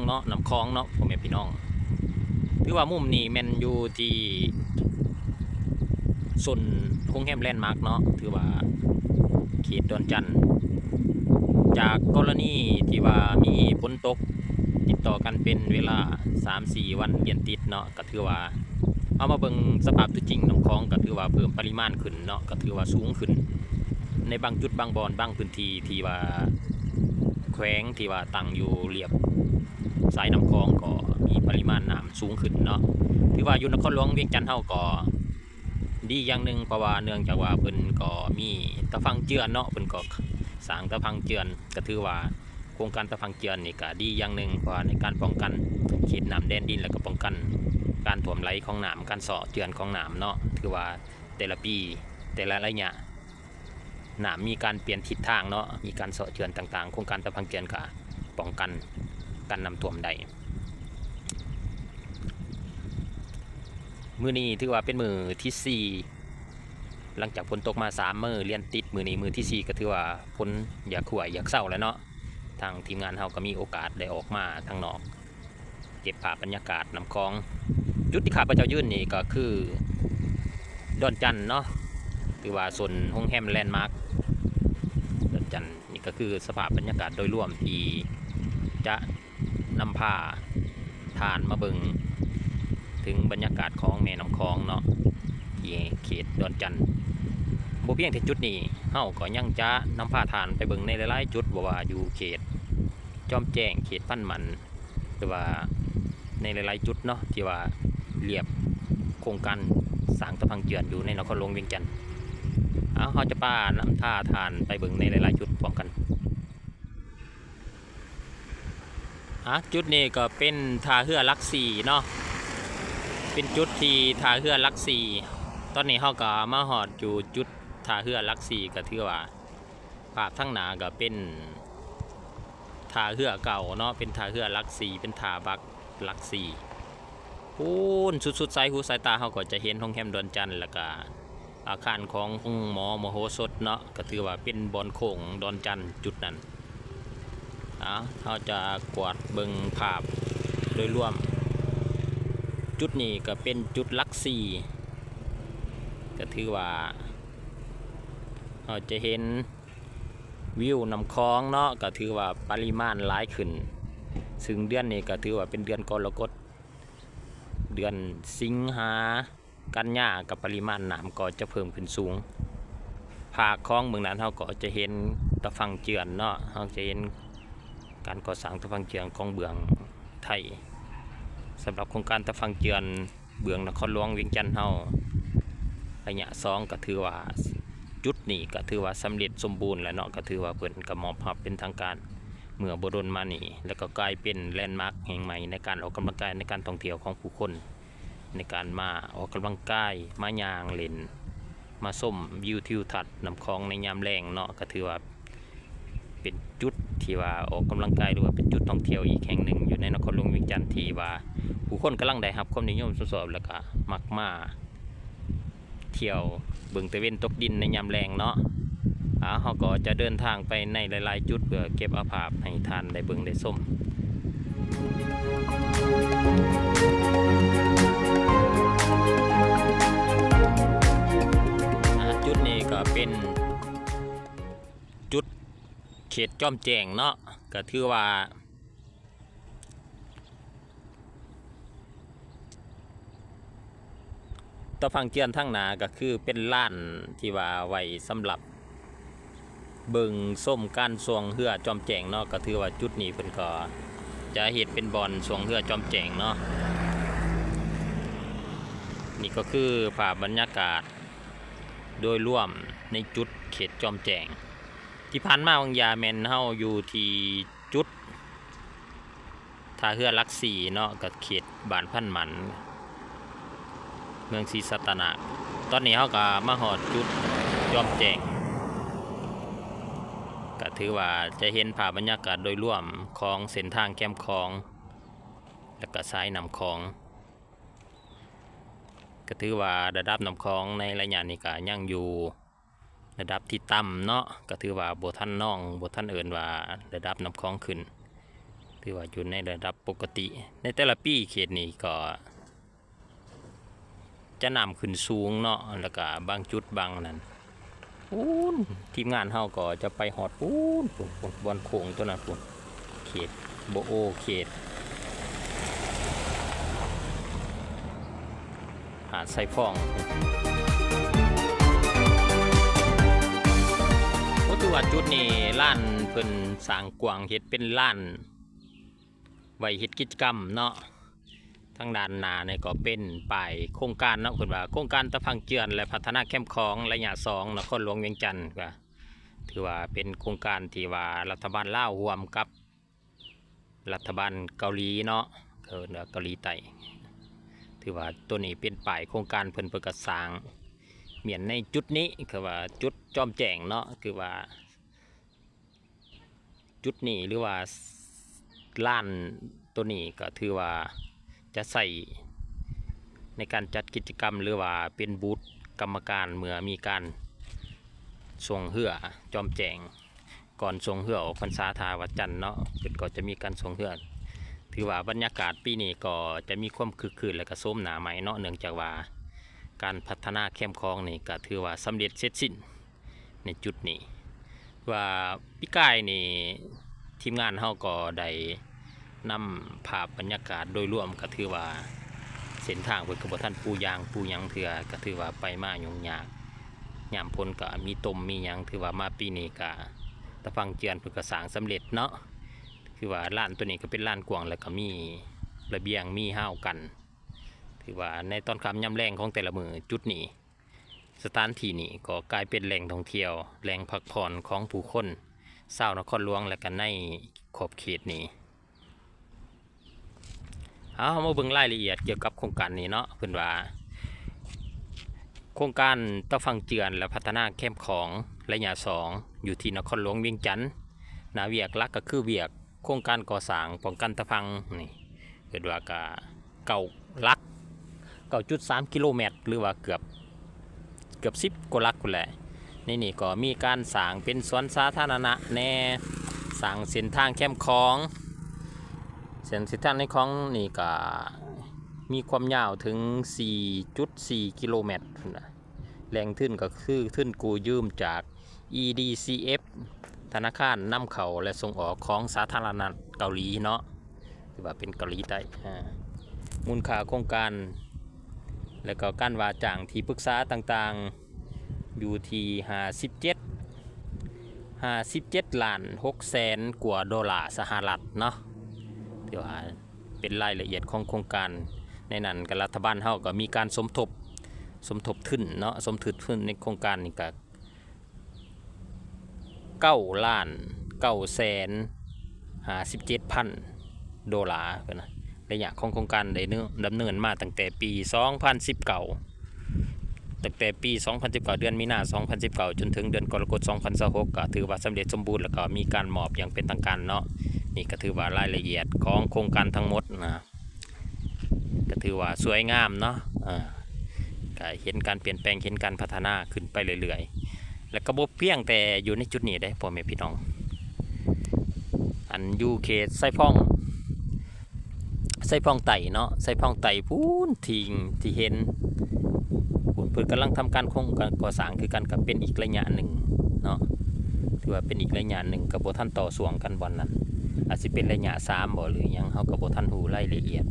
ເນາະ ນ້ຳຂອງເນາະ ພໍ່ແມ່ພີ່ນ້ອງ. ຖືວ່າມຸມນີ້ແມ່ນຢູ່ທີ່ ໂຊນໂຮງແຮມແລນມາກເນາະ ຖືວ່າເຂດດອນຈັນ. ຈາກກໍລະນີທີ່ວ່າມີຝົນຕົກຕິດຕໍ່ກັນເປັນເວລາສາມສີ່ວັນລຽນຕິດເນາະ ກໍຖືວ່າເຮົາມາເບິ່ງສະພາບຕົວຈິງ ນ້ຳຂອງກໍຖືວ່າເພີ່ມປະລິມານຂຶ້ນເນາະ ກໍຖືວ່າສູງຂຶ້ນໃນບາງຈຸດບາງບ່ອນ ບາງພື້ນທີ່ທີ່ວ່າແຂວງທີ່ວ່າຕັ້ງຢູ່ລຽບຊາຍນ້ຳຂອງ ກໍມີປະລິມານນ້ຳສູງຂຶ້ນເນາະ. ຖືວ່າຢູ່ນະຄອນຫຼວງວຽງຈັນເຮົາກໍ ດີຢ່າງໜຶ່ງ ເພາະວ່າເນື່ອງຈາກວ່າເພິ່ນກໍມີຕາຝັ່ງເຈື່ອນເນາະ ເພິ່ນກໍສ້າງຕາຝັ່ງເຈື່ອນ ກໍຖືວ່າໂຄງການຕາຝັ່ງເຈື່ອນນີ້ກໍດີຢ່າງໜຶ່ງ ເພາະວ່າໃນການປ້ອງກັນເຂດນ້ຳແດນດິນ ແລ້ວກໍປ້ອງກັນການຖ້ວມໄຫຼຂອງນ້ຳ ການເຊາະເຈື່ອນຂອງນ້ຳເນາະ. ຖືວ່າແຕ່ລະປີ ແຕ່ລະໄລຍະ ນ້ຳມີການປ່ຽນທິດທາງເນາະ ມີການເຊາະເຈື່ອນຕ່າງໆ ໂຄງການຕາຝັ່ງເຈື່ອນກໍປ້ອງກັນ ກັນນ້ຳຖ້ວມໄດ້. ມື້ນີ້ຖືວ່າເປັນມື້ທີສີ່ ຫຼັງຈາກຝົນຕົກມາສາມມື້ລຽນຕິດ ມື້ນີ້ມື້ທີສີ່ ກໍຖືວ່າຝົນຢາກຫົວຍຢາກເຊົາແລ້ວເນາະ. ທາງທີມງານເຮົາກໍມີໂອກາດໄດ້ອອກມາທາງນອກ ເກັບພາບບັນຍາກາດນ້ຳຂອງ. ຈຸດທີ່ຂ້າພະເຈົ້າຢືນນີ້ກໍຄືດອນຈັນເນາະ ຖືວ່າໂຊນໂຮງແຮມແລນມາກດອນຈັນ. ນີ້ກໍຄືສະພາບບັນຍາກາດໂດຍລວມທີ່ຈະນຳພາທ່ານມາເບິ່ງເຖິງບັນຍາກາດຂອງແມ່ນ້ຳຂອງເນາະ ທີ່ເຂດດອນຈັນ. ບໍ່ພຽງແຕ່ຈຸດນີ້ ເຮົາກໍຍັງຈະນຳພາທ່ານໄປເບິ່ງໃນຫຼາຍໆຈຸດ ບໍ່ວ່າຢູ່ເຂດຈອມແຈ້ງ ເຂດພັນໝັ້ນ ຫຼືວ່າໃນຫຼາຍໆຈຸດເນາະ ທີ່ວ່າລຽບໂຄງການສ້າງຕາຝັ່ງເຈື່ອນຢູ່ໃນນະຄອນຫຼວງວຽງຈັນ. ເອົາ ເຮົາຈະພານຳພາທ່ານໄປເບິ່ງໃນຫຼາຍໆຈຸດພ້ອມກັນ. ອາ ຈຸດນີ້ກໍເປັນທ່າເຮືອຫຼັກສີ່ເນາະ ເປັນຈຸດທີ່ທ່າເຮືອຫຼັກສີ່. ຕອນນີ້ເຮົາກໍມາຮອດຢູ່ຈຸດທ່າເຮືອຫຼັກສີ່ ກໍຖືວ່າ ພາບທາງໜ້າກໍເປັນທ່າເຮືອເກົ່າເນາະ ເປັນທ່າເຮືອຫຼັກສີ່ ເປັນທ່າບັກຫຼັກສີ່. ພຸ້ນ ສຸດໆສາຍຫູສາຍຕາເຮົາກໍຈະເຫັນໂຮງແຮມດອນຈັນ ແລ້ວກະອາຄານຂອງໂຮງໝໍມະໂຫສົດເນາະ ກໍຖືວ່າເປັນບ່ອນໂຄ້ງດອນຈັນຈຸດນັ້ນ. ເອົາ ເຮົາຈະກວາດເບິ່ງພາບໂດຍລວມ. ຈຸດນີ້ກໍເປັນຈຸດຫຼັກສີ່ ກໍຖືວ່າເຮົາຈະເຫັນ ວິວນ້ຳຂອງເນາະ ກໍຖືວ່າປະລິມານຫຼາຍຂຶ້ນ, ຊຶ່ງເດືອນນີ້ກໍຖືວ່າເປັນເດືອນກໍລະກົດ, ເດືອນສິງຫາ ກັນຍາ ກໍປະລິມານນ້ຳກໍຈະເພີ່ມຂຶ້ນສູງ. ພາກຂອງເບື້ອງນັ້ນເຮົາກໍຈະເຫັນຕາຝັ່ງເຈື່ອນເນາະ, ເຮົາຈະເຫັນການກໍ່ສ້າງຕາຝັ່ງເຈື່ອນຂອງເບື້ອງໄທ. ສຳລັບໂຄງການຕາຝັ່ງເຈື່ອນ ເບື້ອງນະຄອນຫຼວງວຽງຈັນເຮົາ ໄລຍະສອງ ກໍຖືວ່າ ຈຸດນີ້ກໍຖືວ່າສຳເລັດສົມບູນແລ້ວເນາະ, ກໍຖືວ່າເພິ່ນກໍມອບຮັບເປັນທາງການເມື່ອບໍ່ດົນມານີ້ ແລ້ວກໍກາຍເປັນແລນມາກແຫ່ງໃໝ່ໃນການອອກກຳລັງກາຍ ໃນການທ່ອງທ່ຽວຂອງຜູ້ຄົນ ໃນການມາອອກກຳລັງກາຍ ມາຍ່າງເລ່ນ ມາຊົມວິວທິວທັດນ້ຳຂອງໃນຍາມແລງເນາະ, ກໍຖືວ່າ ເປັນຈຸດທີ່ວ່າອອກກຳລັງກາຍ ຫຼືວ່າເປັນຈຸດທ່ອງທ່ຽວອີກແຫ່ງໜຶ່ງຢູ່ໃນນະຄອນຫຼວງວຽງຈັນ ທີ່ວ່າຜູ້ຄົນກຳລັງໄດ້ຮັບຄວາມນິຍົມຊົມຊອບ ແລ້ວກະມັກມາທ່ຽວເບິ່ງຕາເວັນຕົກດິນໃນຍາມແລງເນາະ. ອາ ເຮົາກໍຈະເດີນທາງໄປໃນຫຼາຍໆຈຸດ ເພື່ອເກັບເອົາພາບໃຫ້ທ່ານໄດ້ເບິ່ງໄດ້ຊົມ. ອາ ຈຸດນີ້ກໍເປັນ ຈຸດເຂດຈອມແຈ້ງເນາະ, ກໍຖືວ່າ ຕາຝັ່ງເຈື່ອນທາງໜ້າກໍຄືເປັນລານທີ່ວ່າໄວ້ສຳລັບເບິ່ງຊົມການຊ່ວງເຮືອຈອມແຈ້ງເນາະ, ກໍຖືວ່າຈຸດນີ້ເພິ່ນກໍຈະເຮັດເປັນບ່ອນຊ່ວງເຮືອຈອມແຈ້ງເນາະ. ນີ້ກໍຄືພາບບັນຍາກາດໂດຍລວມໃນຈຸດເຂດຈອມແຈ້ງ. ທີ່ຜ່ານມາບາງຢ່າແມ່ນເຮົາຢູ່ທີ່ຈຸດທ່າເຮືອຫຼັກສີ່ເນາະ, ກໍເຂດບ້ານພັນໝັ້ນ ເມືອງສີສັດຕະນາກ. ຕອນນີ້ເຮົາກໍມາຮອດຈຸດຈອມແຈ້ງ, ກໍຖືວ່າຈະເຫັນພາບບັນຍາກາດໂດຍລວມຂອງເສັ້ນທາງແຄມຂອງ ແລະ ກໍສາຍນ້ຳຂອງ. ກໍຖືວ່າລະດັບນ້ຳຂອງໃນໄລຍະນີ້ກໍຍັງຢູ່ ລະດັບທີ່ຕ່ຳເນາະ, ກໍຖືວ່າບໍ່ທັນນອງ ບໍ່ທັນເອີ້ນວ່າລະດັບນ້ຳຂອງຂຶ້ນ. ຖືວ່າຢູ່ໃນລະດັບປົກກະຕິ. ໃນແຕ່ລະປີເຂດນີ້ກໍຈະນ້ຳຂຶ້ນສູງເນາະ, ແລ້ວກໍບາງຈຸດບາງນັ້ນ ພຸ້ນ ທີມງານເຮົາກໍຈະໄປຮອດພຸ້ນ ພຸ້ນ ພຸ້ນ ບ່ອນໂຄ້ງຕົວນັ້ນພຸ້ນ ເຂດບໍ່ໂອ ເຂດຫາດຊາຍຟອງ. ໂອ້ ຖືວ່າຈຸດນີ້ລານເພິ່ນສ້າງກວ້າງ ເຮັດເປັນລານໄວ້ເຮັດກິດຈະກຳເນາະ. ທາງດ້ານໜ້ານີ້ກໍເປັນປ້າຍໂຄງການເນາະ, ເພິ່ນວ່າໂຄງການຕາຝັ່ງເຈື່ອນ ແລະ ພັດທະນາແຄມຂອງໄລຍະສອງ ນະຄອນຫຼວງວຽງຈັນ. ກໍຖືວ່າເປັນໂຄງການທີ່ວ່າລັດຖະບານລາວຮ່ວມກັບລັດຖະບານເກົາຫຼີເນາະ, ເອີ້ນວ່າເກົາຫຼີໃຕ້. ຖືວ່າໂຕນີ້ເປັນປ້າຍໂຄງການເພິ່ນ, ເພິ່ນກໍສ້າງມ້ຽນໃນຈຸດນີ້ ຄືວ່າຈຸດຈອມແຈ້ງເນາະ, ຄືວ່າ ຈຸດນີ້ ຫຼືວ່າລານໂຕນີ້ກໍຖືວ່າຈະໃຊ້ໃນການຈັດກິດຈະກຳ ຫຼືວ່າເປັນບູດກຳມະການ ເມື່ອມີການຊ່ວງເຮືອຈອມແຈ້ງ ກ່ອນຊ່ວງເຮືອອອກພັນສາທ່າວັດຈັນເນາະ, ເພິ່ນກໍຈະມີການຊ່ວງເຮືອ. ຖືວ່າບັນຍາກາດປີນີ້ກໍຈະມີຄວາມຄຶກຄື້ນ ແລະ ກະໂສມໜ້າໃໝ່ເນາະ, ເນື່ອງຈາກວ່າການພັດທະນາແຄມຂອງນີ້ກໍຖືວ່າສຳເລັດເສັດສິ້ນ ໃນຈຸດນີ້. ວ່າປີກາຍນີ້ ທີມງານເຮົາກໍໄດ້ນຳພາບບັນຍາກາດໂດຍລວມ, ກໍຖືວ່າເສັ້ນທາງເພິ່ນກໍບໍ່ທັນປູຢາງປູຫຍັງເທື່ອ, ກໍຖືວ່າໄປມາຫຍຸ້ງຍາກ, ຍາມຝົນກໍມີຕົມມີຫຍັງ. ຖືວ່າມາປີນີ້ກໍຕາຝັ່ງເຈື່ອນເພິ່ນກໍສ້າງສຳເລັດເນາະ, ຄືວ່າລານໂຕນີ້ກໍເປັນລານກວ້າງ ແລ້ວກໍມີລະບຽງ ມີຮາວກັ້ນ. ຖືວ່າໃນຕອນຄ່ຳຍາມແລງຂອງແຕ່ລະມື້ ຈຸດນີ້ ສະຖານທີ່ນີ້ກໍກາຍເປັນແຫຼ່ງທ່ອງທ່ຽວ, ແຫຼ່ງພັກຜ່ອນຂອງຜູ້ຄົນຊາວນະຄອນຫຼວງ ແລະ ກໍໃນຂອບເຂດນີ້. ເອົາ ເຮົາມາເບິ່ງລາຍລະອຽດກ່ຽວກັບໂຄງການນີ້ເນາະ. ເພິ່ນວ່າ ໂຄງການຕາຝັ່ງເຈື່ອນ ແລະ ພັດທະນາແຄມຂອງໄລຍະສອງ ຢູ່ທີ່ນະຄອນຫຼວງວຽງຈັນ. ໜ້າວຽກຫຼັກກໍຄືວຽກ ໂຄງການກໍ່ສ້າງປ້ອງກັນຕາຝັ່ງນີ້ ເອີ້ນວ່າກະເກົ້າຫຼັກ ເກົ້າຈຸດສາມກິໂລແມັດ ຫຼືວ່າເກືອບ ເກືອບສິບກວ່າຫຼັກພຸ້ນແຫຼະ. ໃນນີ້ກໍມີການສ້າງເປັນສວນສາທາລະນະແດ່, ສ້າງເສັ້ນທາງແຄມຂອງ, ເສັ້ນ ເສັ້ນທາງໃນຂອງນີ້ກະມີຄວາມຍາວເຖິງສີ່ຈຸດສີ່ກິໂລແມັດພຸ້ນນະ. ແຫຼ່ງທຶນກໍຄືທຶນກູ້ຢືມຈາກ ອີ ດີ ຊີ ເອັຟ ທະນາຄານນຳເຂົ້າ ແລະ ສົ່ງອອກຂອງສາທາລະນະເກົາຫຼີເນາະ, ຖືວ່າເປັນເກົາຫຼີໃຕ້. ອາ ມູນຄ່າໂຄງການ ແລະ ກໍການວ່າຈ້າງທີ່ປຶກສາຕ່າງໆ ຢູ່ທີ່ຫ້າສິບເຈັດ ຫ້າສິບເຈັດລ້ານຫົກແສນກວ່າໂດລາສະຫະລັດເນາະ. ຖືວ່າ ເປັນລາຍລະອຽດຂອງໂຄງການ. ໃນນັ້ນກໍລັດຖະບານເຮົາກໍມີການສົມທົບ ສົມທົບທຶນເນາະ, ສົມທົບທຶນໃນໂຄງການນີ້ກໍເກົ້າລ້ານເກົ້າແສນຫ້າສິບເຈັດພັນໂດລາ. ໄລຍະຂອງໂຄງການໄດ້ດຳເນີນມາຕັ້ງແຕ່ປີສອງພັນສິບເກົ້າ ຕັ້ງແຕ່ປີສອງພັນສິບເກົ້າ ເດືອນມີນາສອງພັນສິບເກົ້າ ຈົນເຖິງເດືອນກໍລະກົດສອງພັນຊາວຫົກ ກໍຖືວ່າສຳເລັດສົມບູນ ແລ້ວກໍມີການມອບຢ່າງເປັນທາງການເນາະ. ນີ້ກໍຖືວ່າລາຍລະອຽດຂອງໂຄງການທັງໝົດນະ ກໍຖືວ່າສວຍງາມເນາະ. ເອີ ກໍເຫັນການປ່ຽນແປງ ເຫັນການພັດທະນາຂຶ້ນໄປເລື້ອຍໆ ແລ້ວກໍບໍ່ພຽງແຕ່ຢູ່ໃນຈຸດນີ້ເດ້ ພໍ່ແມ່ພີ່ນ້ອງ, ອັນຢູ່ເຂດຊາຍຟອງ ຊາຍຟອງໃຕ້ເນາະ, ຊາຍຟອງໃຕ້ພຸ້ນ ທີ່ ທີ່ເຫັນພຸ້ນ ເພິ່ນກຳລັງທຳການໂຄງການກໍ່ສ້າງຄືກັນ, ກໍເປັນອີກໄລຍະໜຶ່ງເນາະ, ຖືວ່າເປັນອີກໄລຍະໜຶ່ງ, ກໍບໍ່ທັນຕໍ່ຊ່ວງກັນບ່ອນນັ້ນ, ອາດຊິເປັນໄລຍະສາມບໍ ຫຼືຫຍັງ, ເຮົາກໍບໍ່ທັນຮູ້ລາຍລະອຽດ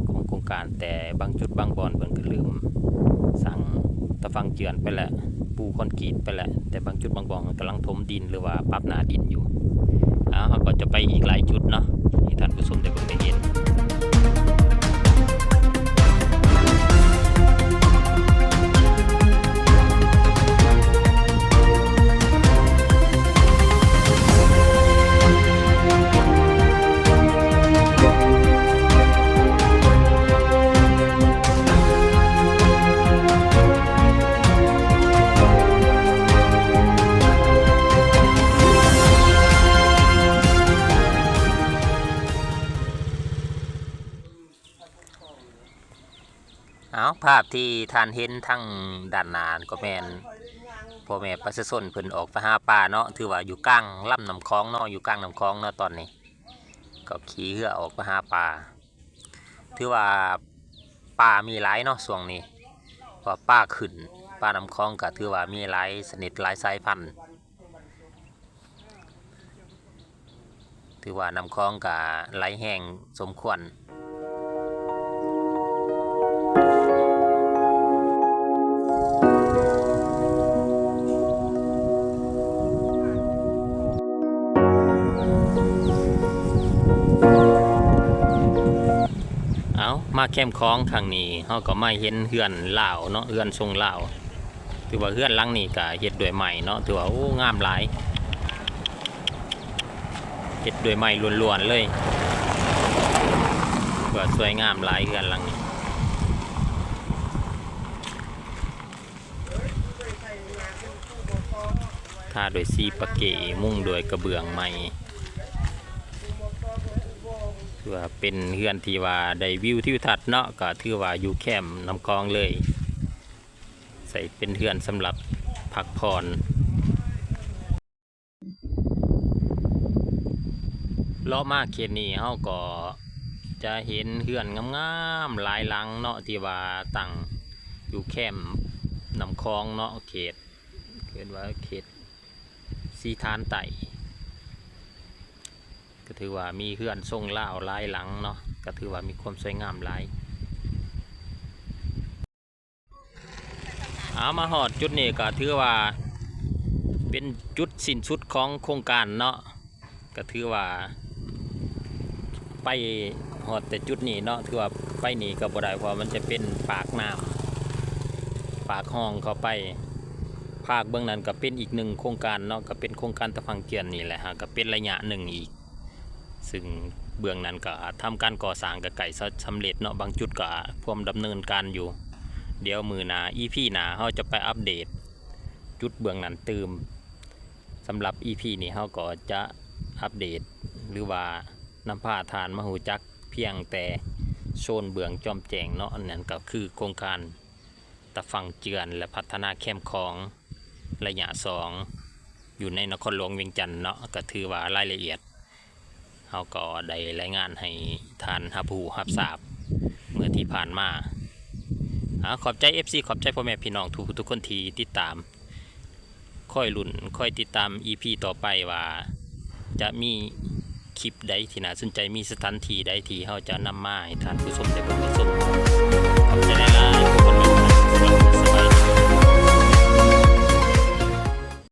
ຂອງໂຄງການ, ແຕ່ບາງຈຸດບາງບ່ອນເພິ່ນກໍເລີ່ມສ້າງຕາຝັ່ງເຈື່ອນໄປແລ້ວ, ປູຄອນກຣີດໄປແລ້ວ, ແຕ່ບາງຈຸດບາງບ່ອນ ກຳລັງຖົມດິນ ຫຼືວ່າປັບໜ້າດິນຢູ່. ເອົາ ເຮົາກໍຈະໄປອີກຫຼາຍຈຸດເນາະ ໃຫ້ທ່ານຜູ້ຊົມໄດ້ເບິ່ງໄດ້ເຫັນ. ເອົາ ພາບທີ່ທ່ານເຫັນທາງດ້ານໜ້າກໍແມ່ນພໍ່ແມ່ປະຊາຊົນເພິ່ນອອກໄປຫາປາເນາະ, ຖືວ່າຢູ່ກາງລຳນ້ຳຂອງເນາະ, ຢູ່ກາງນ້ຳຂອງເນາະຕອນນີ້. ເຂົາ ກໍຂີ່ເຮືອອອກໄປຫາປາ. ຖືວ່າປາມີຫຼາຍເນາະຊ່ວງນີ້ ເພາະວ່າປາຂຶ້ນ, ປານ້ຳຂອງກໍຖືວ່າມີຫຼາຍຊະນິດຫຼາຍສາຍພັນ. ຖືວ່ານ້ຳຂອງກະໄຫຼແຮງສົມຄວນ. ເອົາ ມາແຄມຂອງຄັ້ງນີ້ ເຮົາກໍມາເຫັນເຮືອນລາວເນາະ, ເຮືອນຊົງລາວ. ຖືວ່າເຮືອນຫຼັງນີ້ກະເຮັດດ້ວຍໄມ້ເນາະ, ຖືວ່າ ໂອ້ ງາມຫຼາຍ, ເຮັດດ້ວຍໄມ້ລ້ວນໆເລີຍ. ຖືວ່າສວຍງາມຫຼາຍເຮືອນຫຼັງນີ້. ທາດ້ວຍສີປາເກ, ມຸງດ້ວຍກະເບື້ອງໄມ້. ຖືວ່າເປັນເຮືອນທີ່ວ່າໄດ້ວິວທິວທັດເນາະ, ກໍຖືວ່າຢູ່ແຄມນ້ຳຂອງເລີຍ, ໃຊ້ເປັນເຮືອນສຳລັບພັກຜ່ອນ. ເລາະມາເຂດນີ້ ເຮົາກໍຈະເຫັນເຮືອນງາມໆຫຼາຍຫຼັງເນາະ ທີ່ວ່າຕັ້ງຢູ່ແຄມນ້ຳຂອງເນາະ, ເຂດ ເອີ້ນວ່າເຂດສີຖານໃຕ້. ກໍຖືວ່າມີເຮືອນຊົງລາວຫຼາຍຫຼັງເນາະ, ກໍຖືວ່າມີຄວາມສວຍງາມຫຼາຍ. ເອົາ ມາຮອດຈຸດນີ້ກໍຖືວ່າເປັນຈຸດສິ້ນສຸດຂອງໂຄງການເນາະ, ກໍຖືວ່າໄປຮອດແຕ່ຈຸດນີ້ເນາະ, ຖືວ່າໄປນີ້ກໍບໍ່ໄດ້ ເພາະວ່າມັນຈະເປັນປາກນ້ຳ, ປາກຮ່ອງເຂົ້າໄປ. ພາກເບື້ອງນັ້ນກໍເປັນອີກໜຶ່ງໂຄງການເນາະ, ກໍເປັນໂຄງການຕະຝັ່ງເຈື່ອນນີ້ແຫຼະ, ຫາກໍເປັນໄລຍະໜຶ່ງອີກ. ຊຶ່ງເບື້ອງນັ້ນກໍທຳການກໍ່ສ້າງກໍໃກ້ສະ ສຳເລັດເນາະ, ບາງຈຸດກໍພວມດຳເນີນການຢູ່. ດຽວມື້ໜ້າ ອີພີ ໜ້າ ເຮົາຈະໄປອັບເດດຈຸດເບື້ອງນັ້ນຕື່ມ. ສຳລັບ ອີພີ ນີ້ ເຮົາກໍຈະອັບເດດ ຫຼືວ່ານຳພາທ່ານມາຮູ້ຈັກພຽງແຕ່ໂຊນເບື້ອງຈອມແຈ້ງເນາະ, ອັນນັ້ນກໍຄືໂຄງການຕະຝັ່ງເຈື່ອນ ແລະ ພັດທະນາແຄມຂອງໄລຍະສອງ ຢູ່ໃນນະຄອນຫຼວງວຽງຈັນເນາະ, ກໍຖືວ່າລາຍລະອຽດ ເຮົາກໍໄດ້ລາຍງານໃຫ້ທ່ານຮັບຮູ້ຮັບຊາບເມື່ອທີ່ຜ່ານມາ. ອາ ຂອບໃຈ ເອັຟຊີ ຂອບໃຈພໍ່ແມ່ພີ່ນ້ອງທຸກໆຄົນທີ່ຕິດຕາມ. ຄອຍລຸ້ນ ຄອຍຕິດຕາມ ອີພີ ຕໍ່ໄປວ່າຈະມີຄລິບໃດທີ່ໜ້າສົນໃຈ, ມີສະຖານທີ່ໃດທີ່ເຮົາຈະນຳມາໃຫ້ທ່ານຜູ້ຊົມໄດ້ເບິ່ງໄດ້